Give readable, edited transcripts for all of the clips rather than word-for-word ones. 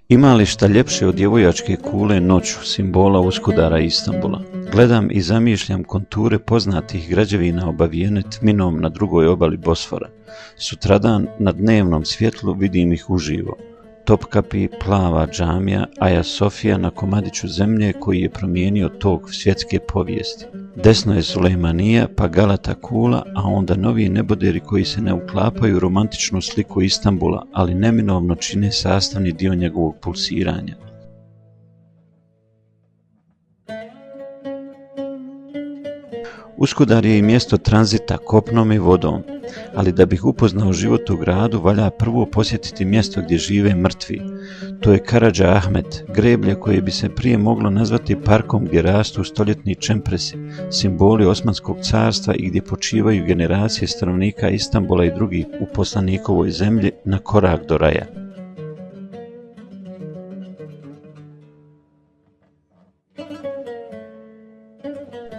Ima li šta ljepše od djevojačke kule noću, simbola Uskudara i Istanbula? Gledam i zamišljam konture poznatih građevina obavijene tminom na drugoj obali Bosfora. Sutradan na dnevnom svjetlu vidim ih uživo. Topkapi, plava džamija, Aja Sofija na komadiću zemlje koji je promijenio tok svjetske povijesti. Desno je Sulejmanija, pa Galata Kula, a onda novi neboderi koji se ne uklapaju u romantičnu sliku Istanbula, ali neminovno čine sastavni dio njegovog pulsiranja. Uskudar je i mjesto tranzita kopnom i vodom, ali da bih upoznao život u gradu, valja prvo posjetiti mjesto gdje žive mrtvi. To je Karadža Ahmet, greblje koje bi se prije moglo nazvati parkom gdje rastu stoljetni čempresi, simboli Osmanskog carstva i gdje počivaju generacije stanovnika Istanbula i drugih u poslanikovoj zemlji na korak do raja.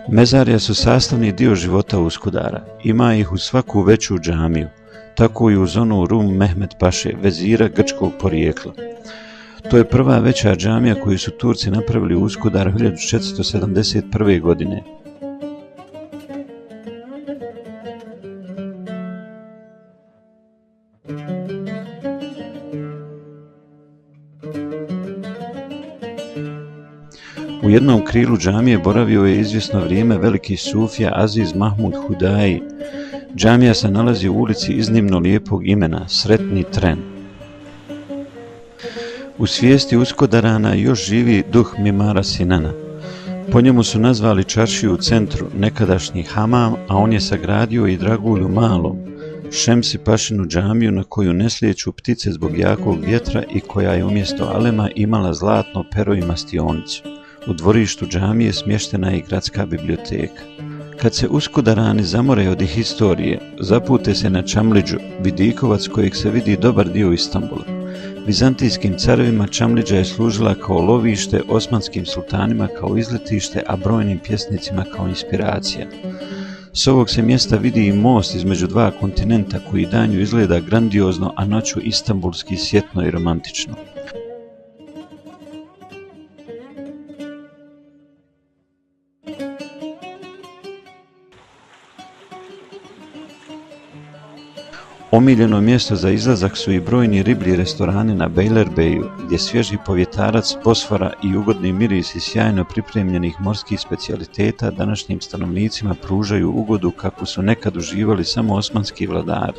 Mezarja su sastavni dio života Uskudara. Ima ih u svaku veću džamiju, tako i uz onu Rum Mehmed Paše, vezira grčkog porijekla. To je prva veća džamija koju su Turci napravili u Uskudaru 1471. godine. U jednom krilu džamije boravio je izvjesno vrijeme veliki sufija Aziz Mahmud Hudaji. Džamija se nalazi u ulici iznimno lijepog imena, Sretni Tren. U svijesti Uskudarana još živi duh Mimara Sinana. Po njemu su nazvali čaršiju u centru, nekadašnji hamam, a on je sagradio i dragulju malom, Šemsi Pašinu džamiju na koju ne slijeću ptice zbog jakog vjetra i koja je umjesto alema imala zlatno pero i mastionicu. U dvorištu džamije smještena je i gradska biblioteka. Kad se Uskudarani zamore od historije, zapute se na Čamliđu, vidikovac kojeg se vidi dobar dio Istanbula. Vizantijskim carevima Čamliđa je služila kao lovište, osmanskim sultanima kao izletište, a brojnim pjesnicima kao inspiracija. S ovog se mjesta vidi i most između dva kontinenta koji danju izgleda grandiozno, a noću istanbulski svjetno i romantično. Omiljeno mjesto za izlazak su i brojni riblji restorani na Bejlerbeju, gdje svježi povjetarac Bosfora i ugodni mirisi sjajno pripremljenih morskih specijaliteta današnjim stanovnicima pružaju ugodu kakvu su nekad uživali samo osmanski vladari.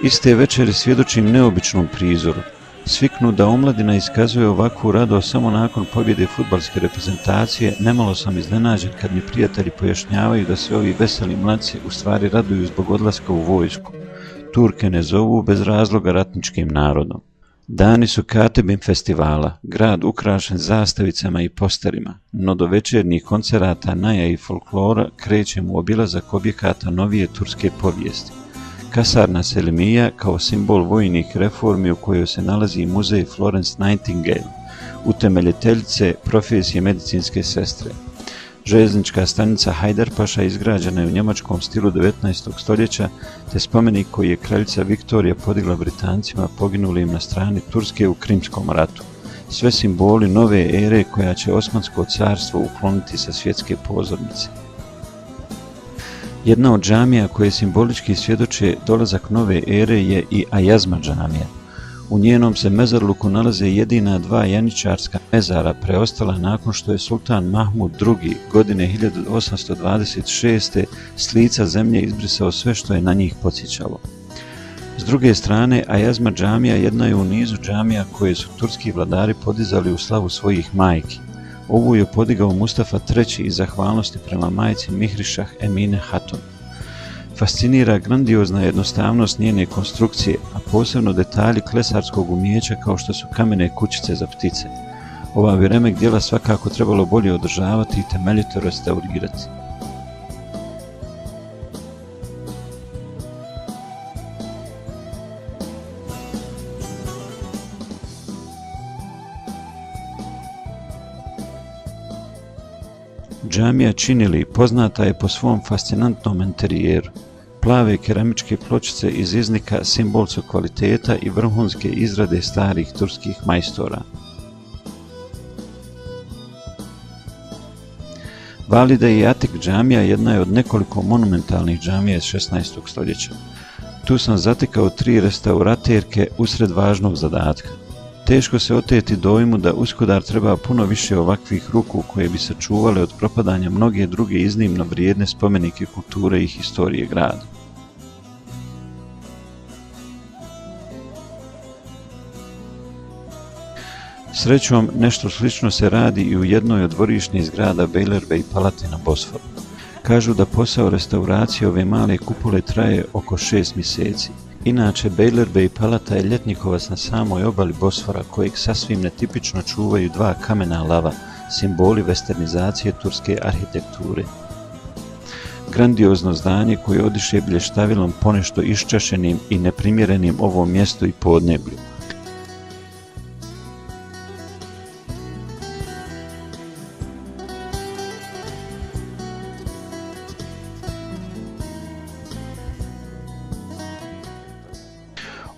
Iste večeri svjedočim neobičnom prizoru. Sviknu da omladina iskazuje ovakvu radost samo nakon pobjede fudbalske reprezentacije, nemalo sam iznenađen kad mi prijatelji pojašnjavaju da se ovi veseli mladci u stvari raduju zbog odlaska u vojsku. Turke ne zovu bez razloga ratničkim narodom. Dani su Katebin festivala, grad ukrašen zastavicama i posterima, no do večernjih koncerata, naja i folklora krećem u obilazak objekata novije turske povijesti. Kasarna Selimija kao simbol vojnih reformi u kojoj se nalazi muzej Florence Nightingale, utemeljiteljice profesije medicinske sestre. Željeznička stanica Hajdarpaša izgrađena je u njemačkom stilu 19. stoljeća, te spomenik koji je kraljica Viktorija podigla Britancima poginulim na strani Turske u Krimskom ratu. Sve simboli nove ere koja će Osmansko carstvo ukloniti sa svjetske pozornice. Jedna od džamija koje simbolički svjedoče dolazak nove ere je i Ajazma džamija. U njenom se mezarluku nalaze jedina dva janičarska mezara preostala nakon što je sultan Mahmud II. Godine 1826. s lica zemlje izbrisao sve što je na njih podsjećalo. S druge strane, Ajazma džamija jedna je u nizu džamija koje su turski vladari podizali u slavu svojih majki. Ovu je podigao Mustafa III. Iz zahvalnosti prema majci Mihrišah Emine Hatun. Fascinira grandiozna jednostavnost njene konstrukcije, a posebno detalji klesarskog umijeća kao što su kamene kućice za ptice. Ova bi remek djela svakako trebalo bolje održavati i temeljito restaurirati. Džamija Činili poznata je po svom fascinantnom interijeru. Plave keramičke pločice iz Iznika simbol su kvaliteta i vrhunske izrade starih turskih majstora. Valide i Atik džamija jedna je od nekoliko monumentalnih džamija iz 16. stoljeća. Tu sam zatekao 3 restauraterke usred važnog zadatka. Teško se oteti dojmu da Uskudar treba puno više ovakvih ruku koje bi sačuvale od propadanja mnoge druge iznimno vrijedne spomenike kulture i historije grada. Srećom, nešto slično se radi i u jednoj od dvorišnih zgrada Beylerbeyi palate na Bosforu. Kažu da posao restauracije ove male kupole traje oko 6 mjeseci. Inače, Beylerbeyi palata je ljetnikovac na samoj obali Bosfora kojeg sasvim netipično čuvaju 2 kamena lava, simboli westernizacije turske arhitekture. Grandiozno zdanje koje odiše blještavilom ponešto iščašenim i neprimjerenim ovom mjestu i podneblju.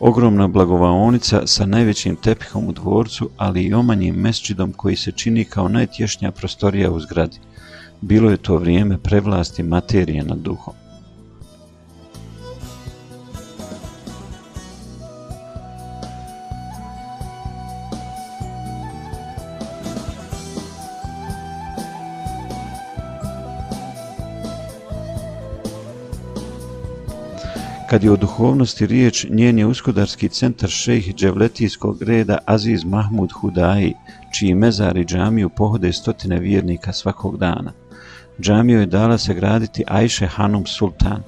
Ogromna blagovaonica sa najvećim tepihom u dvorcu, ali i omanjim mesdžidom koji se čini kao najtješnja prostorija u zgradi. Bilo je to vrijeme prevlasti materije nad duhom. Kad je o duhovnosti riječ, njen je uskudarski centar šejh dževletijskog reda Aziz Mahmud Hudaji, čiji mezar i džamiju pohode stotine vjernika svakog dana. Džamiju je dala sagraditi Ajše Hanum Sultan,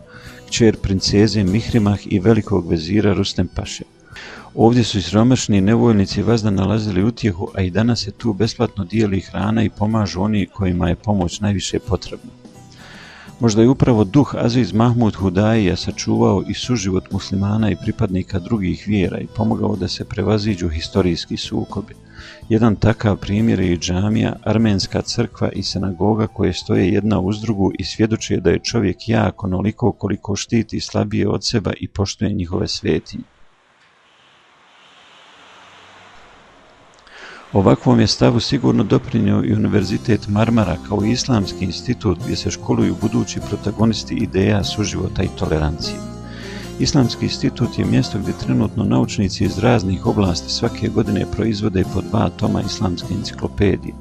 kćer princeze Mihrimah i velikog vezira Rustem Paše. Ovdje su i siromašni nevoljnici vazda nalazili utjehu, a i danas se tu besplatno dijeli hrana i pomažu oni kojima je pomoć najviše potrebna. Možda je upravo duh Aziz Mahmud Hudaija sačuvao i suživot muslimana i pripadnika drugih vjera i pomogao da se prevaziđu historijski sukobi. Jedan takav primjer je i džamija, armenska crkva i sinagoga koje stoje jedna uz drugu i svjedoče da je čovjek jak onoliko koliko štiti slabije od sebe i poštuje njihove svetinje. Ovakvom je stavu sigurno doprinio i Univerzitet Marmara kao islamski institut gdje se školuju budući protagonisti ideja suživota i tolerancije. Islamski institut je mjesto gdje trenutno naučnici iz raznih oblasti svake godine proizvode po 2 toma islamske enciklopedije.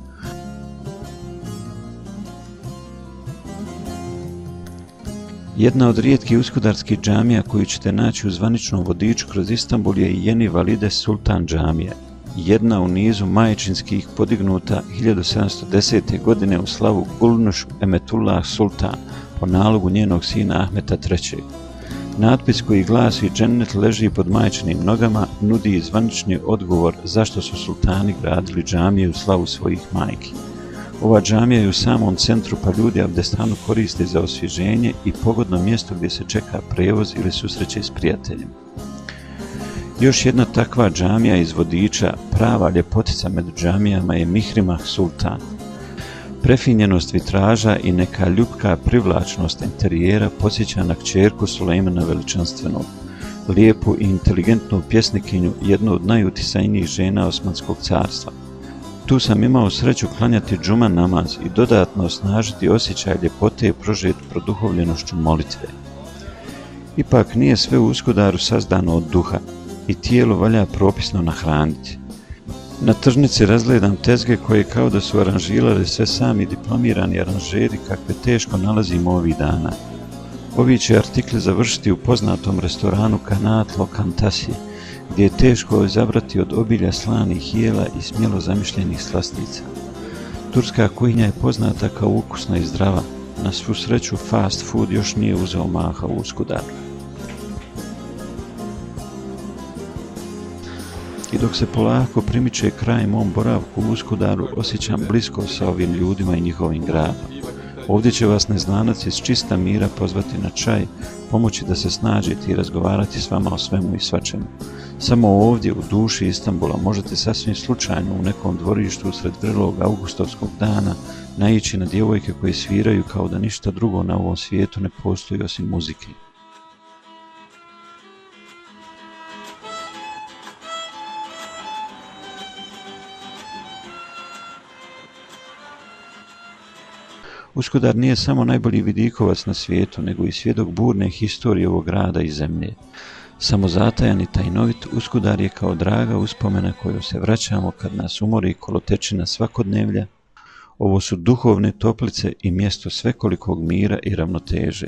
Jedna od rijetkih uskudarskih džamija koju ćete naći u zvaničnom vodiču kroz Istanbul je i Yeni Valide Sultan džamija, jedna u nizu majčinskih podignuta 1710. godine u slavu Gulnuš Emetullah Sultan po nalogu njenog sina Ahmeta III. Natpis koji glasi "Džennet leži pod majčinim nogama" nudi zvanični odgovor zašto su sultani gradili džamije u slavu svojih majki. Ova džamija je u samom centru pa ljudi abdestanu koriste za osvježenje i pogodno mjesto gdje se čeka prevoz ili susreće s prijateljima. Još jedna takva džamija iz vodiča, prava ljepotica među džamijama je Mihrimah Sultan. Prefinjenost vitraža i neka ljubka privlačnost interijera podsjeća na kćerku Sulejmana Veličanstvenog, lijepu i inteligentnu pjesnikinju, jednu od najutisajnijih žena Osmanskog carstva. Tu sam imao sreću klanjati džuma namaz i dodatno osnažiti osjećaj ljepote prožet produhovljenošću molitve. Ipak nije sve u Uskudaru sazdano od duha i tijelo valja propisno nahraniti. Na tržnici razgledam tezge koje kao da su aranžirali sve sami diplomirani aranžeri kakve teško nalazimo ovih dana. Ovi će artikli završiti u poznatom restoranu Kanat Lokantasi, gdje je teško izabrati od obilja slanih jela i smjelo zamišljenih slastica. Turska kuhinja je poznata kao ukusna i zdrava. Na svu sreću fast food još nije uzeo maha u Uskudaru. I dok se polako primiče kraj mom boravku u Uskudaru, osjećam bliskost sa ovim ljudima i njihovim gradom. Ovdje će vas neznanac iz čista mira pozvati na čaj, pomoći da se snađete i razgovarati s vama o svemu i svačemu. Samo ovdje, u duši Istanbula, možete sasvim slučajno u nekom dvorištu usred vrelog augustovskog dana naići na djevojke koje sviraju kao da ništa drugo na ovom svijetu ne postoji osim muzike. Uskudar nije samo najbolji vidikovac na svijetu, nego i svjedok burne historije ovog grada i zemlje. Samozatajan i tajnovit, Uskudar je kao draga uspomena koju se vraćamo kad nas umori kolotečina svakodnevlja. Ovo su duhovne toplice i mjesto svekolikog mira i ravnoteže.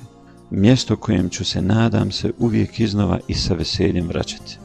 Mjesto kojem ću se, nadam se, uvijek iznova i sa veseljem vraćati.